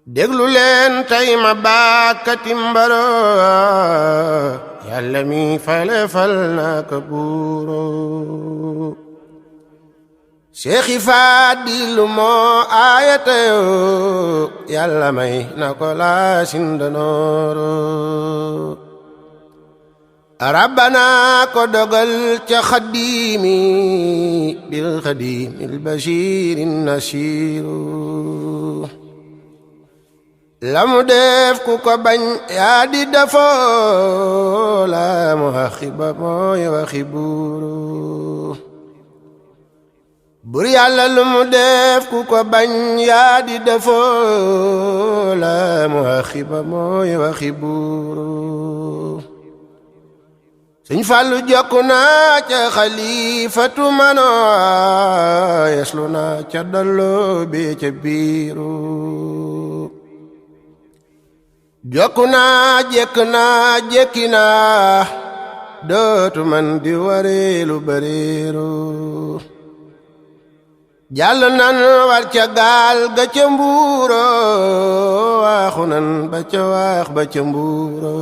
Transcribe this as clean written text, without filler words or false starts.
déglu leen tey ma baakati mbaro yàlla mi fale fal na ka buuro Seexi Faadilu moo aayatayo yàlla may na ko laa sindanooro rabbana ko dogal ca xaddiimi bil xaddiimil bashiirin nasiiru lamu def ku ko bañ yaa di defoo la mu waxiba mooy waxi buuru bur yàlla lu mu def ku ko bañ yaa di defoo la mu waxiba mooy waxi buuru Sëñ Fallu jokku naa ca xalifatu manoo yeslu naa ca dollo bi ca biiru jokku naa jekk naa jekki naa dootu man di wareelu bareeru jàll nan war ca gaal ga ca mbuuro waaxu nan ba ca waax ba ca mbuuro